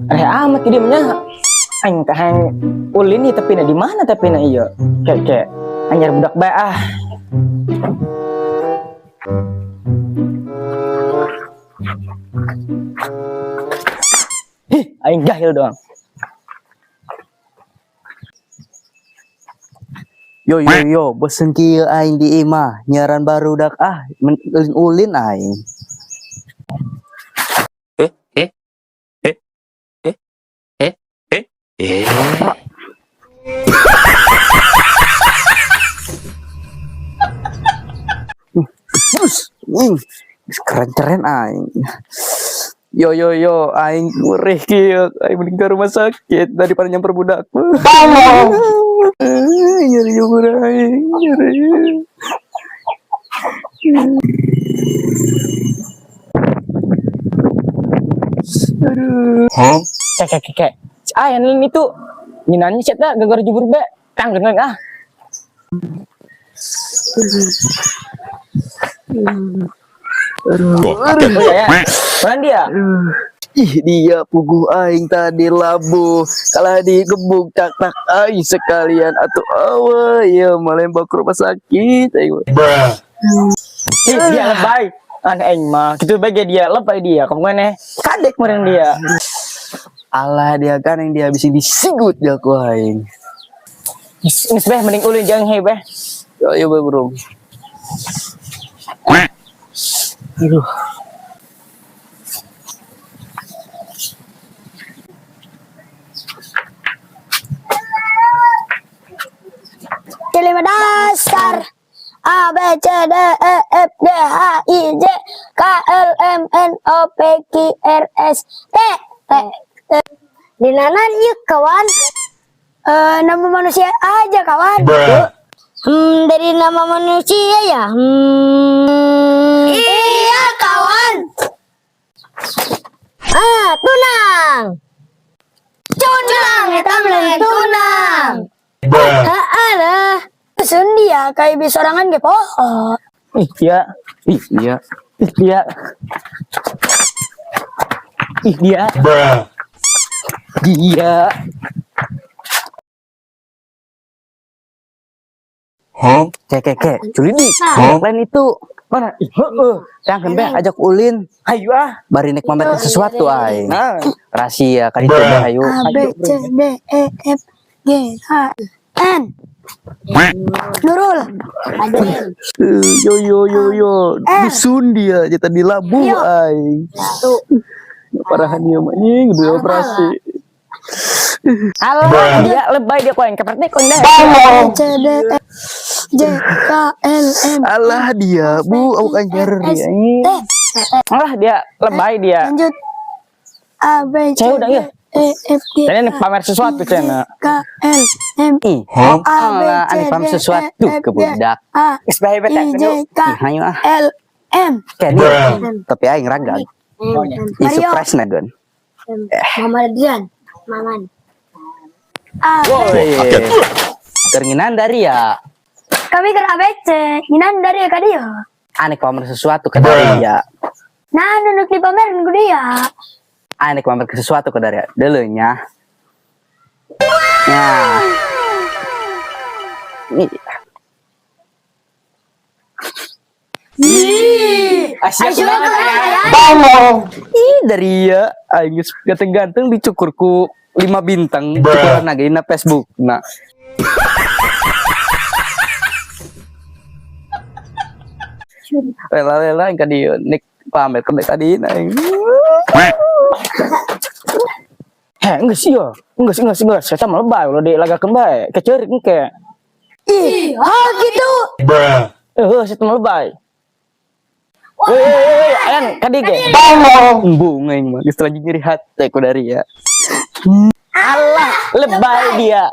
Aneh amat dia nya. Aing kahang ulin nih tapi na di mana tapi na iya. Kayak kayak anyar budak bae ah. Ih, aing jahil doang. Yo yo yo, bosen kieu aing di imah, nyaran barudak ah, ulin aing. Eh, eh, eh, eh, eh, eh, eh. Bus, ing, geus keren-keren aing. Yo yo yo, aing murih kieu, aing mending ke rumah sakit daripada nyamper budak. Nyeri juga aing, nyeri. Aduh. Kayak kayak kayak. Ah, yang lain itu nginannya chat dah gagar jubur be. Kang geneng ah. Aduh. Oh iya ya. Mana dia? Ih, dia puguh aing tadi labuh. Kalah digebuk tak tak aing sekalian atuh awa ya malembak ke rumah sakit aing. Ih, dia lebay. Aneh aing mah. Gitu bae dia lebay dia. Kamu mana? Kadek kemarin dia. Alah dia kan yang dia bisa disigut dia ku aing. Geus beh mending ulin jangan he beh. Yo yo bro. Aduh. Kelima dasar A B C D E F G H I J K L M N O P Q R S T T T. Dinanan yuk kawan. Nama manusia aja kawan. Dari nama manusia ya. Iya kawan. Ah, tunang. Tunang, eta mah tunang. Alah, sun dia kayak bisa sorangan ge poho. Ih, dia. Ih, iya. Ih, dia. Ih, dia. Dia. Kek kek kek, culidik. Huh? Lain itu. Mana? Ih, heeh. Yang beh ajak ulin Ayo ah. bari nek mamer sesuatu aing. Nah, Rahasia kali itu beh ayo. A B C D E F G H N. Nurul. Yo yo yo yo, dusun dia aja tadi labuh Yo. aing. Parahan dia mah anjing udah operasi. Alah, dia lebay dia koin kepret koin dah. A B C D E J K L M Alah dia, Bu, aku kan S dia. T. Alah dia lebay dia. Lanjut. A B C Saya udah, D iya. E F G Ini pamer sesuatu cina. K L M Ih, A B alah C aneh D pamer E sesuatu F ke G budak. A Geus bae bete I J K Ih, ayo ah. L M. Kayak tapi aing raga. Ih, Mario. surprise na gon. Mama Dian. Maman. A B Woi. Keringinan dari ya. Kami ke ABC, nginan dari ka dia. Aneh pamer sesuatu ke dari ya. Nah, nunuk di pameran ku dia. Aneh pamer sesuatu ke dari ya. Dulunya. Nah. Ih, Asia Asyik banget banget, ya. Ih, dari ya aing geus ganteng-ganteng dicukurku 5 bintang cukuran lagi na Facebook. Nah. Rela-rela yang kadi nik pamer ke tadi aing. Heh, enggak sih ya. Enggak sih, enggak sih, enggak. Saya mah lebay ulah dilagakeun bae. Keceurik engke. Ih, oh gitu. Eh, saya mah lebay. Woi, woi, woi, ayan kadi ge. Embung aing mah geus lagi nyeri hate ku dari ya. Alah, lebay dia.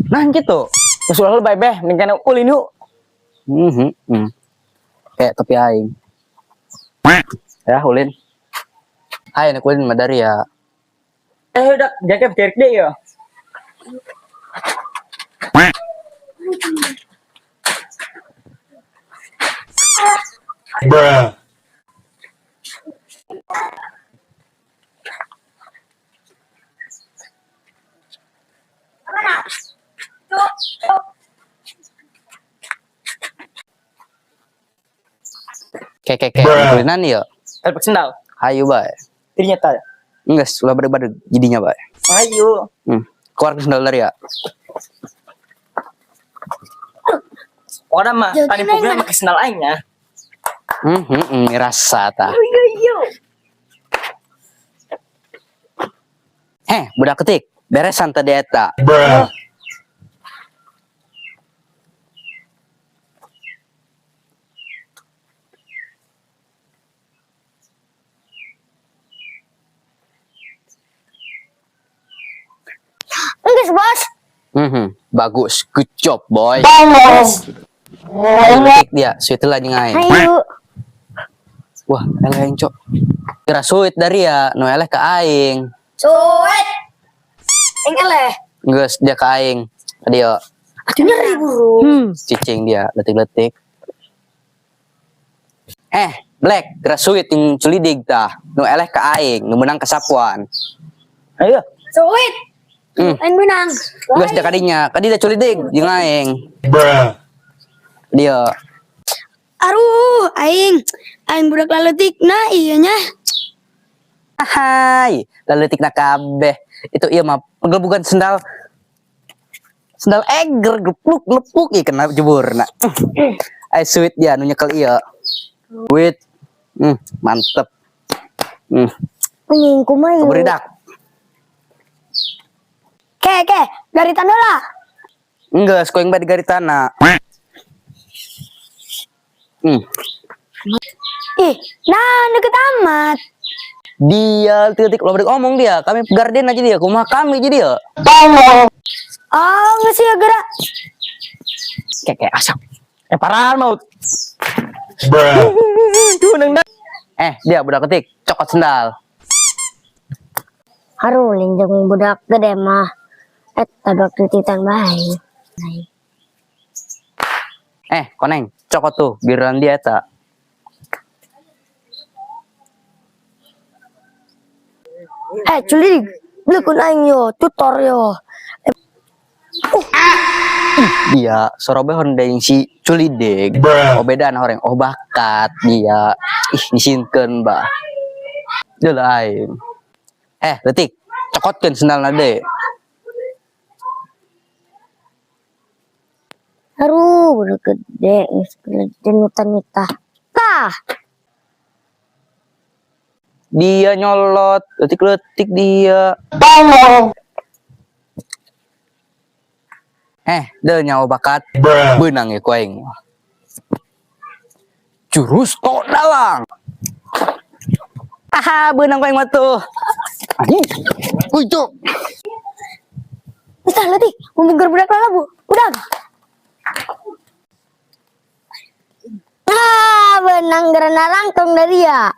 Nah gitu. Geus ulah lebay beh, mending kana ulin yuk. Kayak topi aing. Ya, ulin. Hai, nek ulin mah dari ya. Eh, udah, jaket cerik deh ya. Bruh. Ke ke ke. Bruh. Kulinan ya. Telpek sendal. Hayu bae. Ternyata. Enggak, ulah badeg-badeg jadinya bae. Ayo. Keluar ke sendal dari ya. Orang mah Jadi paling neng pugna mana? make sendal aing ya. Rasa tah. Heh, budak ketik. Beresan tadi eta. Bruh. Enggak, bos. Bagus, good job boy. Ayo letik dia, suit lah jeung aing. Ayo. Wah, eleh aing cok. Kira suit dari ya, nu eleh ke aing. Suit. Aing eleh. Geus dia ke aing. Dia Aduh nyeri buru. Cicing dia, letik-letik. Eh, Black, kira suit yang culidig tah. Nu eleh ke aing, nu menang kesapuan. Ayo. Suit. Aing menang. Geus dia kadinya, kadi dia culidig jeung aing. Bruh. Dia Aduh, aing. Aing budak laletik nah iya nya. Hai, laletik na kabeh. Itu iya mah penggebukan sendal sendal eger gepluk lepuk ieu kena jeburna. Ay sweet dia nu nyekel ieu. Wait. Mantep. Anjing kumaha ieu? Keberidak. Ke, ke, dari tanah lah. Enggak, ku aing bade garitana. Ih, nah deket amat. Dia titik lo ngomong dia, kami garden aja dia, kumaha kami aja dia. Oh, nggak sih ya gerak. Kayak kayak asap. Eh parah maut. Bruh. Tuh neng dah. Eh, dia budak ketik, cokot sendal. Haru linjung budak gede mah. Eh, tabak tititan bae. Eh, koneng, cokot tuh, giliran dia eta. Eh, culik. Beli aing yo, tutor yo. Dia sorobe honda yang si culideg. Bruh. Oh beda nah orang, oh bakat dia. Ih, disinkeun bah. Dia lain. Eh, letik, cokotkeun sendal nade. Haru, budak gede, geus gede nyuta-nyuta. Tah, Dia nyolot, letik-letik dia. Eh, dia nyawa bakat. Bruh. Benang ya ku aing. Jurus tok dalang. Aha, benang ku aing mah tuh. Anjing. Wih, cok. Bisa letih, mumpung keur budak lalabu. Budak. Ah, benang gerena langkung dari ya.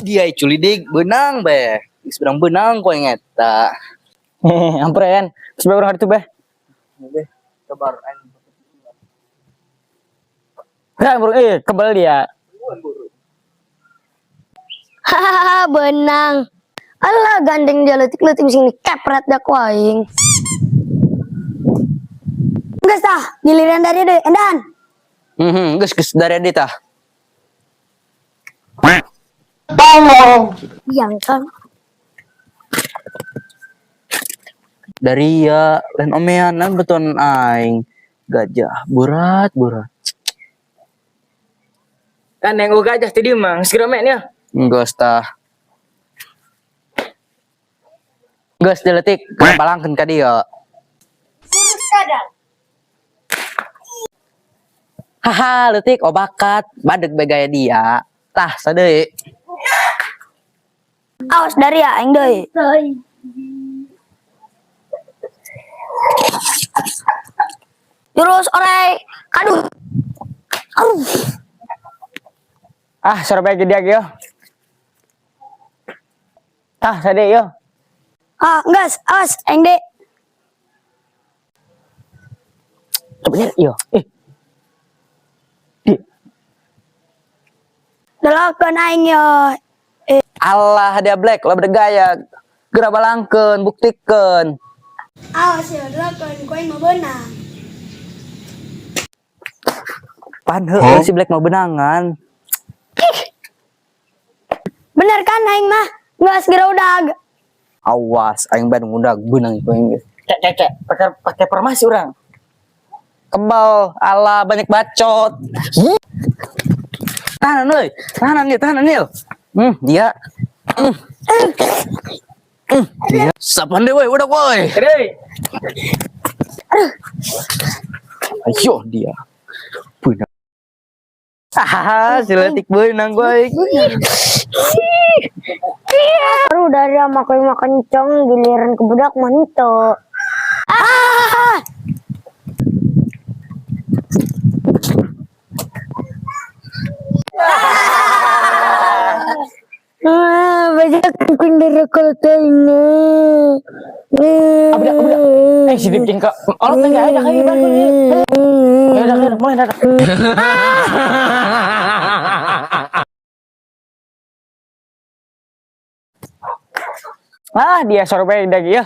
Dia culidik benang be. Geus benang-benang ku aing eta. Hehehe, ampun ya kan. Terus bae urang itu beh. Kabar aing. Kan burung eh kebal dia. Hahaha, benang. Alah, gandeng dia letik-letik sini kepret dak aing. Geus tah, giliran dari deh, endan. Geus geus dari adi tah. Yang kan. Dari ya lain omeanan beton aing. Gajah burat burat. Kan yang gua gajah tadi mah segera main ya. Geus tah. Geus diletik palangkeun ka dieu. Haha, letik oh bakat, badeg bae gaya dia. Tah, sadeui. Awas dari ya, aing deui. Jurus orai kaduh. Aduh. Ah, sore bae dia yo. Tah, sade yo. Ah, geus, awas aing deui. Bener iya. Eh. Di. Dolokeun aing yo. Allah dia Black, lo gaya. Geura balangkeun, buktikeun. Awas ya, dolokeun ku aing mah beunang. Pan heueuh si Black mau benangan. Bener kan aing mah? Geus geura udag. Awas, aing bae ngudag beunang ieu aing geus. Cek cek cek. Pakai pakai formasi urang. Kebal, ala banyak bacot. Tahanan euy, tahanan Nil, tahanan Nil. Dia. Dia. Sapan deh woi, udah woi. Hei. Ayo dia. Beunang. Ah, si letik beunang gue. Baru dari sama kayak makan kenceng, giliran ke budak mah henteu. Ah! Ah, banyak kundera kota ini. Abudak abudak. Eh si Dik ke orang enggak ada kayak bang. Ya udah udah mulai dah. Ah, dia sorbet dah ya.